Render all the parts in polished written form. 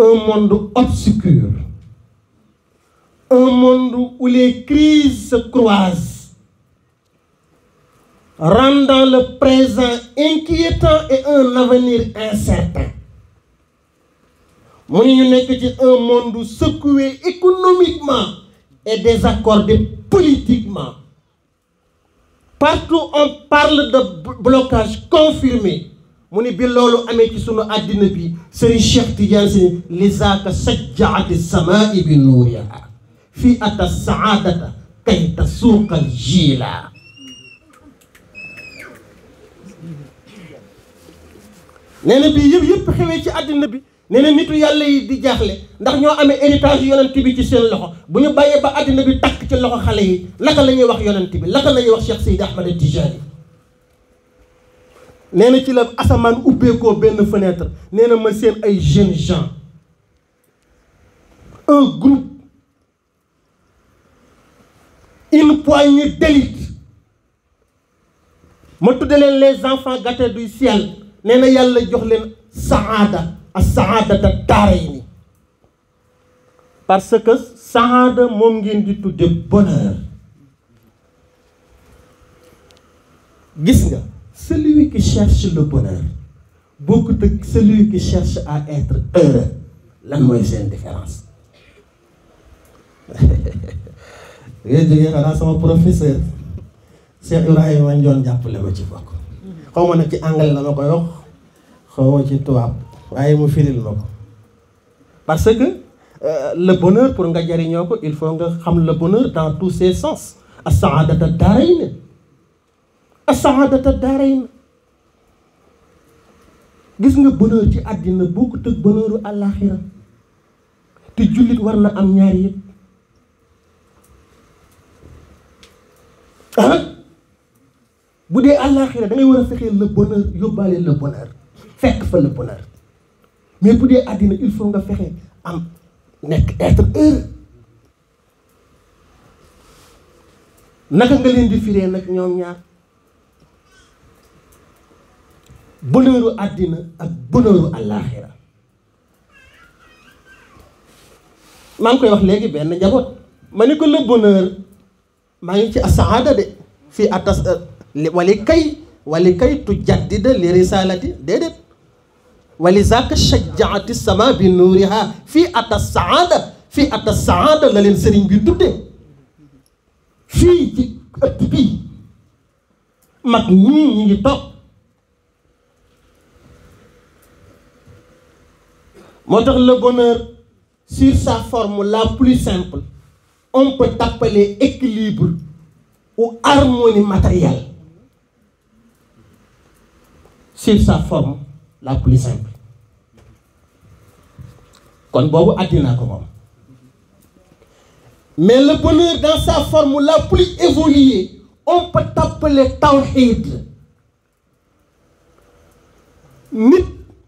un monde obscur, un monde où les crises se croisent, rendant le présent inquiétant et un avenir incertain. Nous sommes un monde secoué économiquement et désaccordé politiquement. Partout on parle de blocage confirmé. Muni bi lolu amé ci sunu adina bi Serigne Cheikh Tidiane Sy lizaka sajja'at as-samaa'i bi nuuriha fi ata sa'adata kay tasuqa al-jila. Néna bi yëpp xewé ci adina bi néna nitu yàlla yi di jaxlé ndax ñoo amé héritage yonent bi ci seen loxo bu ñu bayé ba adina bi tak ci loxo xalé yi naka lañuy wax yonent bi naka lañuy wax Cheikh Seydi Ahmed Tijani. Néna ci la asamaan ubbeekoo benn fenêtre néna ma seen ay jeunes gens un groupe une poignée d'élite ma tudde leen les enfants gâtés du ciel néna yàlla jox leen saada as-saadata daarayni parce que saada moom ngeen di tudde bonheur. Gis nga celui qui cherche le bonheur, beaucoup de celui qui cherche à être heureux. Lan mooy seen différence. Ngay jógee xanaa sama professeur Cheikh Ibrahima Ndione jàppale ma ci bokk. Xaw ma nag ci anglais la ma koy wax xaw ma ci tubaab waaye mu firil ma ko. Parce que le bonheur pour nga jariñoo ko il faut nga xam le bonheur dans tous ses sens. As-saadata daarayni. As-saadata daarayni. Gis nga bonheur ci àddina bokkut ak bonheuru àllaaxira te jullit war na am ñaar yëpp. Bu dee àllaaxira da ngay war a fexeel le bonheur yóbbaale le bonheur fekk fa le bonheur mais bu dee àddina il faut nga fexe am nekk être heureux. Naka nga leen di firee nag ñoom ñaar bonheuru àddina ak bonheuru àllaaxira. maa ngi koy wax léegi benn njaboot ma ni ko le bonheur maa ngi ci as-saada de fii atas wali kay tu jaddida li risalati déedéet wali zaka shajjaati sama bi nuuriha fii ata saada la leen sëriñ bi tudde fii ci ëtt bii mag ñii ñi ngi toog moo tax le bonheur sur sa forme la plus simple on peut appeler équilibre ou harmonie matérielle sur sa forme la plus simple kon boobu àddina ko moom. Mais le bonheur dans sa forme la plus évoluée on peut appeler tawhid. Nit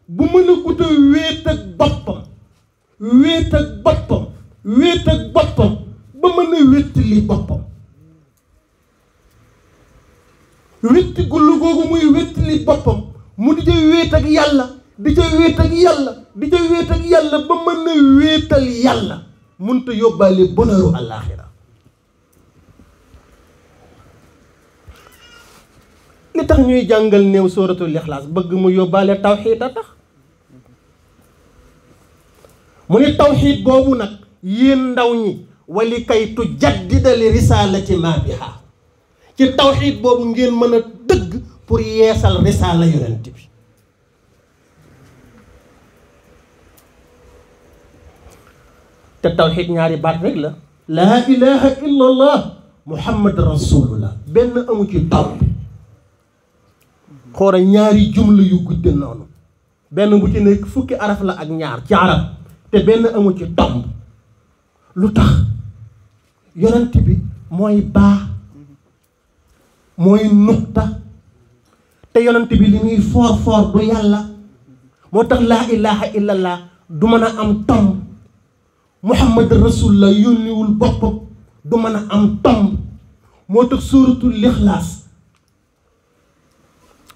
bu mën a gudd wéet ak boppam ba mën a wéttali boppam wétti gullu googu muy wéttali boppam mu di ca wéet ak yàlla di ca wéet ak yàlla ba mën a wéetal yàlla mënta yóbbaale bonheuru àllaaxira. li tax ñuy jàngal néew sóoratul ixlaas bëgg mu yóbbaale tawxiid a tax mu ne tawxiid boobu nag yéen ndaw ñi wali kay tu jaddida li risalati ma biha ci tawxiid boobu ngeen mën a dëgg pour yeesal risala yonent bi. te tawxiid ñaari baat rek la laa ilaha illa allah muhammad rasulullah benn amu ci topp. xoora ñaari jumla yu gudde noonu benn bu ci nekk fukki araf la ak ñaar ci arab te benn amu ci tomb. lu tax yonent bi mooy baa mooy nuqta te yonent bi li muy foor du yàlla moo tax laa ilaha illallah du mën a am tomb. muhammad rasulullah yónniwul boppam du mën a am tomb moo tax suuratul ixlaas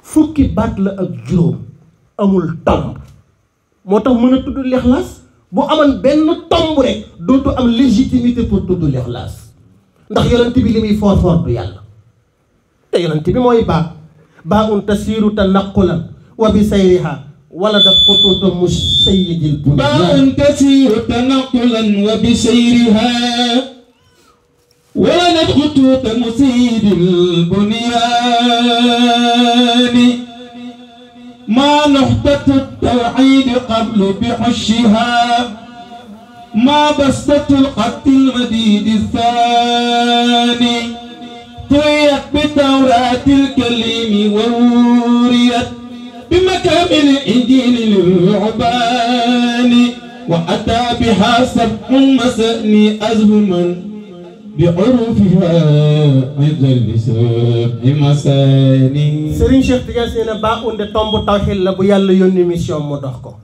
fukki baat la ak juróom amul tomb moo tax mën a tudd lixlaas bu amoon benn tomb rek dootu am légitimité pour tudd lixlaas ndax yonent bi li muy foor foor du yàlla te yonent bi mooy baa un tasiiru tanaqulan wa bi sayriha ولدت خطوط مسيد البنيان باء تسير تنقلا وبسيرها ولدت خطوط مسيد البنيان ما نحتة التوحيد قبل بحشها ما بسطة الخط المديد الثاني طويت بتوراة الكليم ووريت بمكامل الإنجيل للرعبان وأتى بها سبع مساني أزهما بعروفها عند لسبع مساني. Serigne Cheikh Tidiane Sy ne ba unde tomb tawhid la bu yàlla yónni mission mu dox ko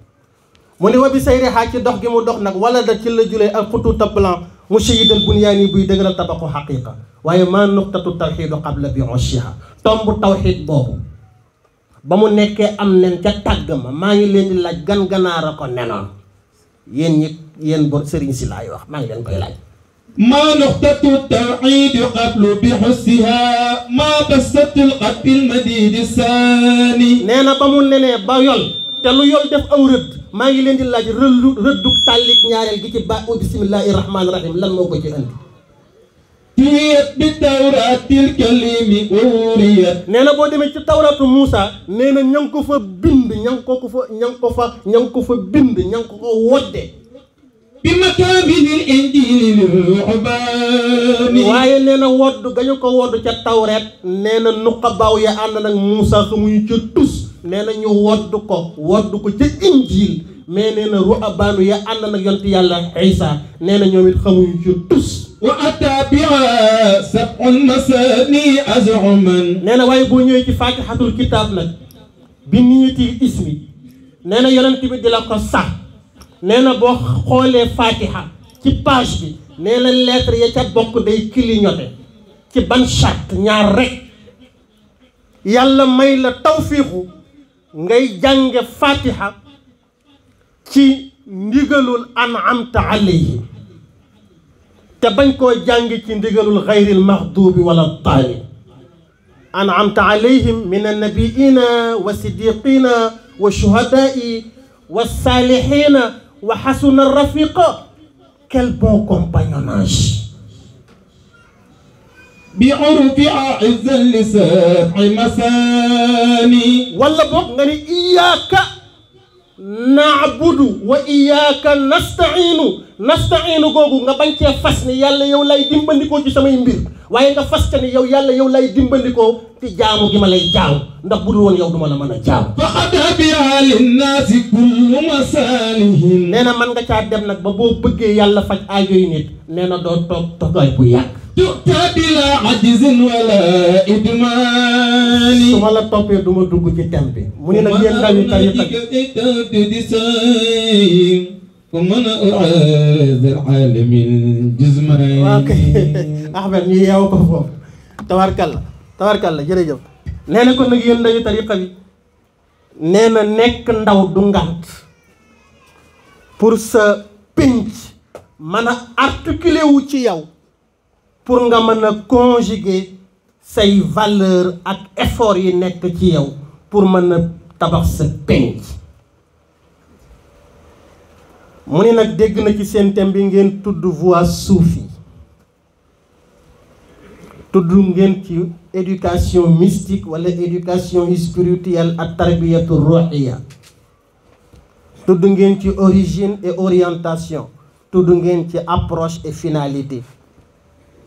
mu ne wa bi sayriha ci dox gi mu dox nag wala da ci la julee ak xutuuta blanc mushayidal bunyaani buy dëgëral tabaxu xaqiqa waaye maa nuqtatu tawhidu qabla bi ushiha tomb tawhid boobu ba mu nekkee am nen ca tàgg ma maa ngi leen di laaj gan ganaara ko nenoon yéen bor sëriñ si laay wax maa ngi leen koy laaj ما نقطة التوحيد قبل بحسها ما بسط القد المديد الثاني nee na ba mu nenee ba yol te lu yol def aw rëdd maa ngi leen di laaj rëddug tàllik ñaareel gi ci ba bismillahi rahmaani rahim lan moo ko ci andi tuyet bi tawraatil kalimi uriyat nee na boo demee ci tawratu Moussa nee na ña ngi ko fa bind ña ngi ko fa bind ña ngi ko wodde bi makaamilil injiili lirruhbaani waaye nee na wodd gañu ko wodd ca tawreet nee na nuqabaaw ya ànd nag Moussa xamuñu ca tus nee na ñu wodd ko ca injiil mais nee na ruhbaanu ya ànd nag yonti yàlla Isa nee na ñoom it xamuñu ca tus wa ataa bihaa sab'ul masaani az'uman nee na waaye boo ñëwee ci faatihatul kitaab nag bi niyatil ismi nee na yonent bi di la ko sax nee na boo xoolee faatiha ci page bi nee na lettre ya ca bokk day clignoté ci ban charte ñaar rek yàlla may la tawfiixu ngay jànge faatiha ci ndigalul an'amta alayhim te bañ koo jàng ci ndigalul xayril maxduubi wala daalin an'amta alayhim min annabiina wa siddiqina wa shuhadaai wa saalihiina wa xasuna rafiqa quel bon compagnonnage bi urufiha izzan li sab'i masaani wala boog nga ni iyaaka na'budu wa iyyaka nasta'iinu googu nga bañ cee fas ni yàlla yow lay dimbandikoo ci samay mbir waaye nga fas ca ni yow yàlla yow lay dimbandikoo ci jaamu gi ma lay jaamu ndax bu dul woon yow duma la mën a jaamu faqad biha linnaasi kullu masaalihin nee na man nga caa dem nag ba boo bëggee yàlla faj aajo yi nit nee na doo toog toogaay bu yàgg tu'ta bila ajzin wala idmaani su ma la toppee du ma dugg ci thème bi mu ne nag yéen ndaw yi tariqa ومن أعاذ العالم الجزماني Ahmed ñu yeewu ko foofu tabarkalla jërëjëf nee na kon nag yéen ndawi tariqa bi nee na nekk ndaw du ngant pour sa pénc mën a articuler wu ci yow pour nga mën a conjuguer say valeur ak effort yi nekk ci yow pour mën a tabax sa pénc mu ni nag dégg na ci seen thème bi ngeen tudd voie soufi tudd ngeen ci éducation mystique wala éducation spirituelle ak tarbiyatu ruhiya tudd ngeen ci origine et orientation tudd ngeen ci approche et finalité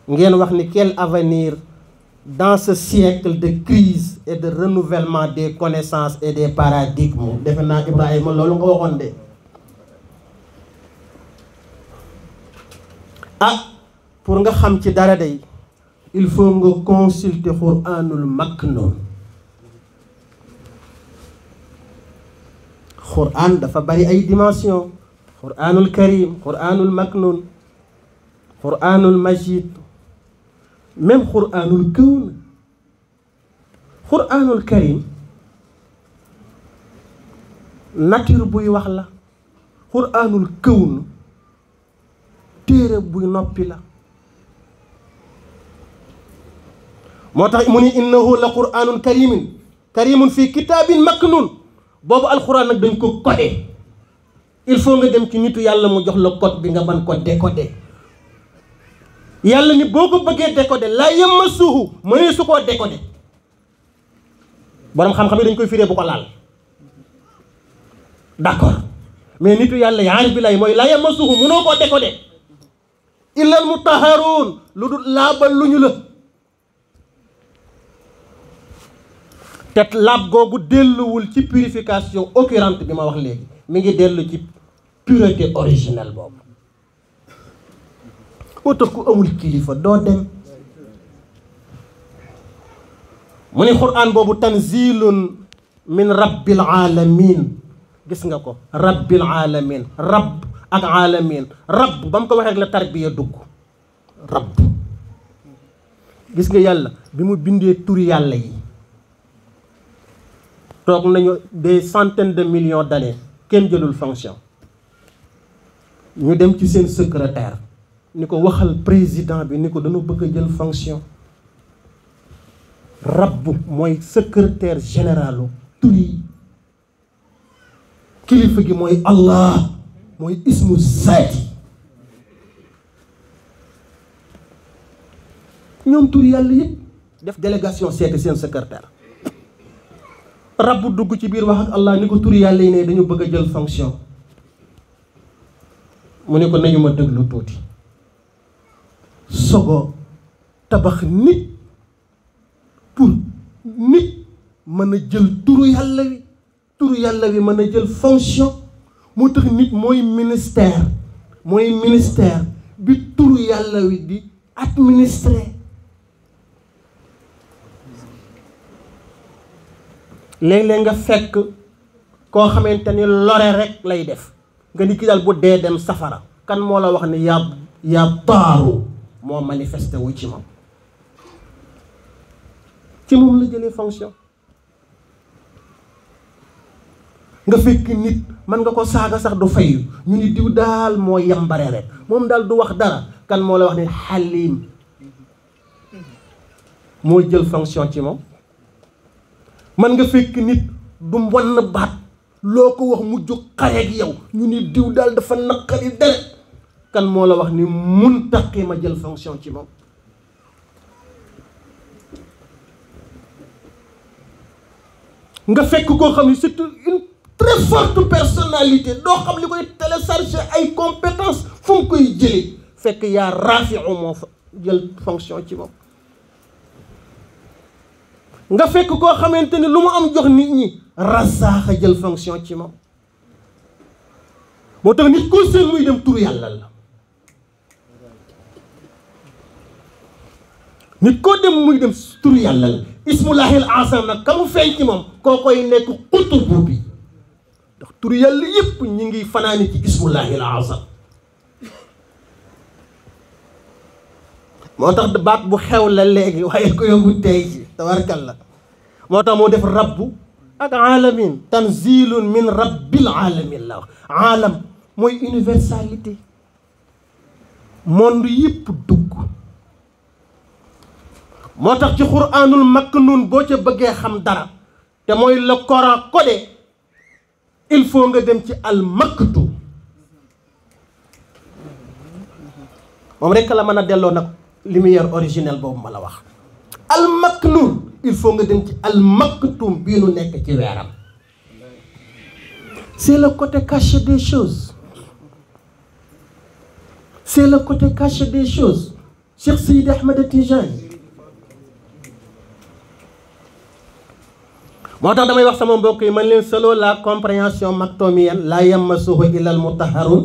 ngeen wax ni quel avenir dans ce siècle de crise et de renouvellement des connaissances et des paradigmes defe naa Ibrahima loolu nga waxoon de pour nga xam ci dara day il faut nga consulter Qur'anul Maknun Qur'an dafa bari ay dimension Qur'anul Karim Qur'anul Maknun Qur'anul Majid même Qur'anul Kawn Qur'anul Karim nature buy wax la quraanul kawn téere buy noppi la moo tax mu ni innahu la quraanun karimun fi kitaabin maknun boobu alxuraan nag dañ ko codé il faut nga dem ci nitu yàlla mu jox la code bi nga mën ko décoder yàlla ni boo ko bëggee décoder laa yamassuhu mënee su koo décoder borom xam-xam yi dañ koy firee bu ko laal d'accord mais nitu yàlla yi aarif billahi mooy laa yamassuhu mënoo koo décoder illal mutahharuun lu dul laabal lu ñu la te laab googu delluwul ci purification occurrente bi ma wax léegi mi ngi dellu ci pureté originelle boobu moo tax ku amul kilifa doo dem mu ni quraan boobu tanzilun min rabbil alamin gis nga ko rabbil alamin rabb ak alamin rabb ba mu ko waxee rek la tarbiya dugg rabb gis nga yàlla bi mu bindee turi yàlla yi toog nañu des centaines de millions d'années kenn jëlul fonction ñu dem ci seen secrétaire ni ko waxal président bi ni ko dañu bëgg a jël fonction rabb mooy secrétaire généralu turi kilifa gi mooy Allah mooy ismu zaati ñoom turi yàlla yëpp def délégation seeti seen secrétaire rabbu dugg ci biir wax ak Allah ni ko turi yàlla yi ne dañu bëgg a jël fonction mu ne ko nañu ma déglu tuuti sogo tabax nit pour nit mën a jël turu yàlla wi mën a jël fonction moo tax nit mooy ministère bi turu yàlla wi di administrer léeg-léeg nga fekk koo xamante ni lore rek lay def nga ni ki daal bu dee dem safara kan moo la wax ni yaa taaru moo manifesté wu ci moom la jëlee fonction nga fekk nit mën nga ko saaga sax du fayu ñu ni diw daal moo yambare rek moom daal du wax dara kan moo la wax ni xalim moo jël fonction ci moom mën nga fekk nit du mbonn baat loo ko wax mu jóg xareeg yow ñu ni diw daal dafa naqari deret kan moo la wax ni muntaqi ma jël fonction ci moom nga fekk koo xam ni c'est une très forte personnalité doo xam li koy télécharger ay compétences fu mu koy jëlee fekk yaa Rafiu moo fa jël fonction ci moom nga fekk koo xamante ni lu mu am jox nit ñi rasaaxa jël fonction ci moom moo tax nit koo seen muy dem turu yàlla la nit koo dem muy dem turu yàlla la ismullahil azam nag ka mu feeñ ci moom koo koy nekk xutubu bi ndax turu yàlla yépp ñi ngi fanaani ci ismullahil azam moo tax baat bu xew la léegi waaye ko yóbbu tey ci tabarkalla moo tax moo def rabbu ak alamin tanzilun min rabbil alamin la wax alam mooy universalité monde yëpp dugg moo tax ci quraanul maknun boo ca bëggee xam dara te mooy le Coran codé il faut nga dem ci al maktub moom rekk la mën a delloo nag lumière originelle boobu ma la wax al maknun il faut nga dem ci al maktum bii nu nekk ci weeram c'est le côté caché des choses c'est le côté caché des choses Cheikh Seydi Ahmed Tijani moo tax damay wax sama mbokk yi man leen selon la compréhension maktomienne la yamassuhu illa al mutahharun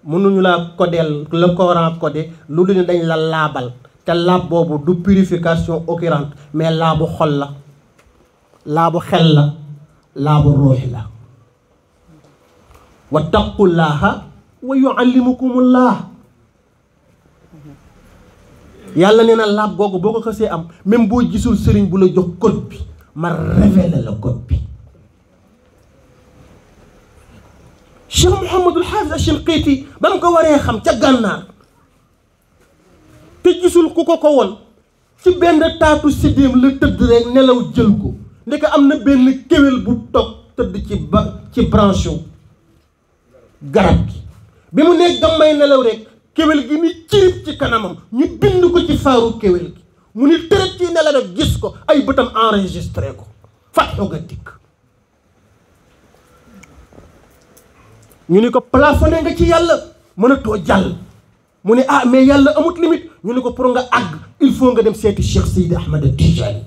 mënuñu laa codeel le Coran codé lu dul dañ la laabal te laab boobu du purification occurrente mais laabu xol la laabu xel la laabu ruux la wattaqullaha wa yuallimukumullah yàlla nee na laab googu boo ko xasee am même boo gisul sëriñ bu la jox code bi ma révélé la code bi Cheikh Mouhamadul Hafiz Ashinqiti ba mu ko waree xam ca gànnaar te gisul ku ko won ci benn taatu sidéem la tëdd rek nelaw jël ko ndeke am na benn kéwél bu toog tëdd ci branche garab gi bi mu nekk gammay nelaw rek kéwél gi ni cirib ci kanamam ñu bind ko ci faaru kéwél gi mu ni tërët ci nelaw rek gis ko ay bëtam enregistré ko fatxu ga dikk ñu ni ko plafonné nga ci yàlla mënatoo jàll mu ne mais yàlla amut limite ñu ni ko pour nga àgg il faut nga dem seeti Cheikh Seydi Ahmad Tijani